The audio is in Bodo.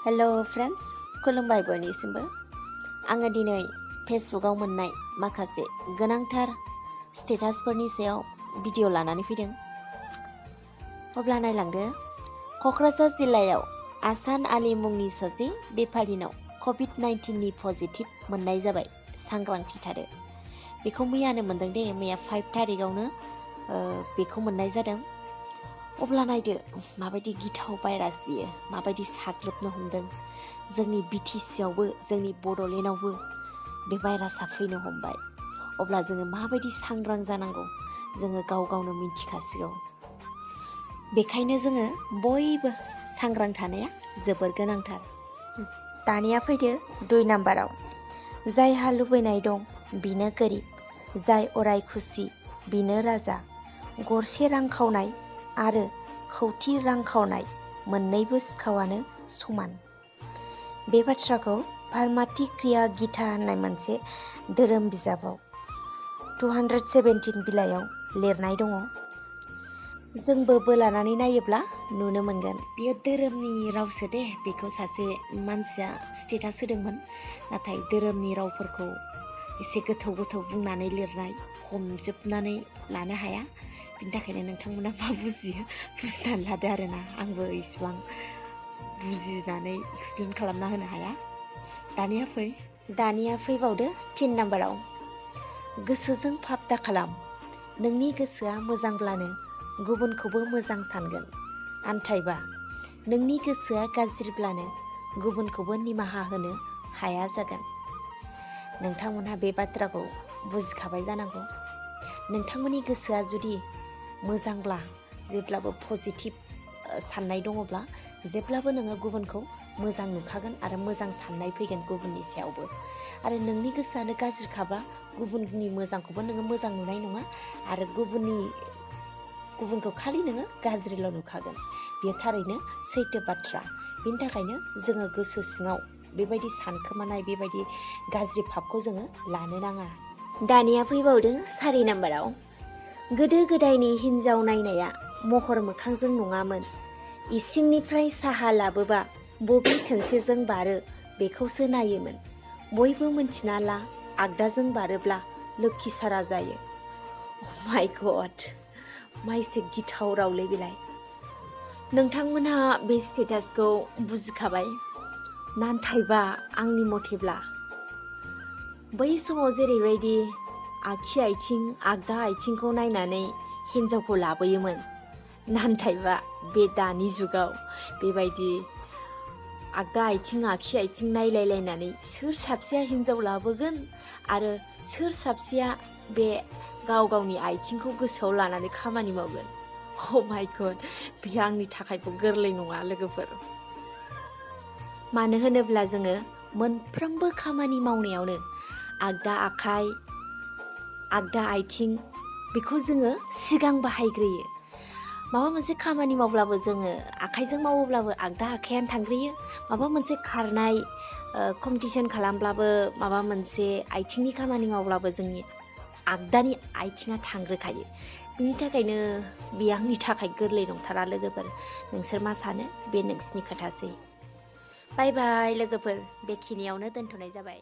हेल' फ्रेन्ड्स, खुलुमबाय बयनिसिमबो। आङो दिनै फेसबुकआव मोननाय माखासे गोनांथार स्टेटासफोरनि सायाव भिडिअ लानानै फैदों। अब्ला नायलांदो। क'क्राझार जिल्लायाव आसान आली मुंनि सासे बेफारिनाव कभिड-19 नि पजिटिभ मोननाय जाबाय। सांग्रांथि थादो। बेखौ मैयानो मोनदों दे, मैया 5 थारिखआवनो बेखौ मोननाय जादों। अब्ला नायदो माबायदि गिथाव भाइरास बियो, माबायदि साग्लोबनो हमदों। जोंनि BTC आवबो, जोंनि बड'लेण्डआवबो बे भाइरासआ फैनो हमबाय। अब्ला जोङो माबायदि सांग्रां जानांगौ जोङो गाव गावनो मिथिखासिगौ। बेखायनो जोङो बयबो सांग्रां थानाया जोबोर गोनांथार। दानिया फैदो 2 नाम्बाराव। जायहा लुबैनाय दं बिनो गोरिब, जाय अराय खुसि बिनो राजा। गरसे रां खावनाय आरो खौथि रां खावनाय मोननैबो सिखावानो समान। बे बाथ्राखौ भारमाति क्रिया गीता होननाय मोनसे धोरोम बिजाबाव 217 बिलाइयाव लिरनाय दङ। जोंबो बोलानानै नायोब्ला नुनो मोनगोन। बेयो धोरोमनि रावसो दे, बेखौ सासे मानसिया स्टेटास होदोंमोन। नाथाय धोरोमनि रावफोरखौ एसे गोथौ गोथौ बुंनानै लिरनाय, हमजोबनानै लानो हाया। बिनि थाखायनो नोंथांमोना मा बुजियो बुजिनानै लादो आरोना। आंबो इसिबां बुजिनानै एक्सप्लेन खालामना होनो हाया। दानिया फैबावदो 3 नाम्बाराव। गोसोजों फाप दा खालाम। नोंनि गोसोआ मोजांब्लानो गुबुनखौबो मोजां सानगोन। आन्थायबा नोंनि गोसोआ गाज्रिब्लानो गुबुनखौबो निमाहा होनो हाया जागोन। नोंथांमोनहा बे बाथ्राखौ बुजिखाबाय जानांगौ। नोंथांमोननि गोसोआ जुदि मोजांब्ला, जेब्लाबो पजिटिभ साननाय दङब्ला, जेब्लाबो नोङो गुबुनखौ मोजां नुखागोन आरो मोजां साननाय फैगोन गुबुननि सायावबो। आरो नोंनि गोसोआनो गाज्रिखाबा गुबुननि मोजांखौबो नोङो मोजां नुनाय नङा आरो गुबुनखौ खालि नोङो गाज्रिल' नुखागोन। बेयो थारैनो सैथो बाथ्रा। बेनि थाखायनो जोङो गोसो सिङाव बेबायदि सानखोमानाय, बेबायदि गाज्रि भाबखौ जोङो लानो नाङा। दानिया फैबावदों 4 नाम्बाराव। गोदो गोदायनि हिन्जाव नायनाया महर मोखांजों नङामोन। इसिंनिफ्राय साहा लाबोबा बबे थोंसेजों बारो बेखौसो नायोमोन। बयबो मिन्थिना ला, आगदाजों बारोब्ला लोखि सारा जायो। माय गड, मा एसे गिथाव रावलै बेलाय। नोंथांमोनहा बे स्टेटासखौ बुजिखाबाय। नाथायबा आंनि मथेब्ला बै समाव जेरैबायदि आगसि आथिं, आगदा आथिंखौ नायनानै हिन्जावखौ लाबोयोमोन, नाथायबा बे दानि जुगाव बेबायदि आगदा आथिं, आगसि आथिं नायलायलायनानै सोर साबसेया हिन्जाव लाबोगोन आरो सोर साबसेया बे गाव गावनि आथिंखौ गोसोआव लानानै खामानि मावगोन। माय गड, बेयो आंनि थाखायबो गोरलै नङा लोगोफोर। मानो होनोब्ला जोङो मोनफ्रोमबो खामानि मावनायावनो आगदा आखाइ, आगदा आथिं बेखौ जोङो सिगां बाहायग्रोयो। माबा मोनसे खामानि मावब्लाबो जोङो आखाइजों मावोब्लाबो आगदा आखायानो थांग्रोयो। माबा मोनसे खारनाय कम्पिटिसन खालामब्लाबो, माबा मोनसे आथिंनि खामानि मावब्लाबो जोंनि आगदानि आथिङा थांग्रोखायो। बिनि थाखायनो बे आंनि थाखाय गोरलै नंथारा लोगोफोर। नोंसोर मा सानो बे नोंसिनि खोथासै। बाय बाय लोगोफोर, बेखिनियावनो दोनथ'नाय जाबाय।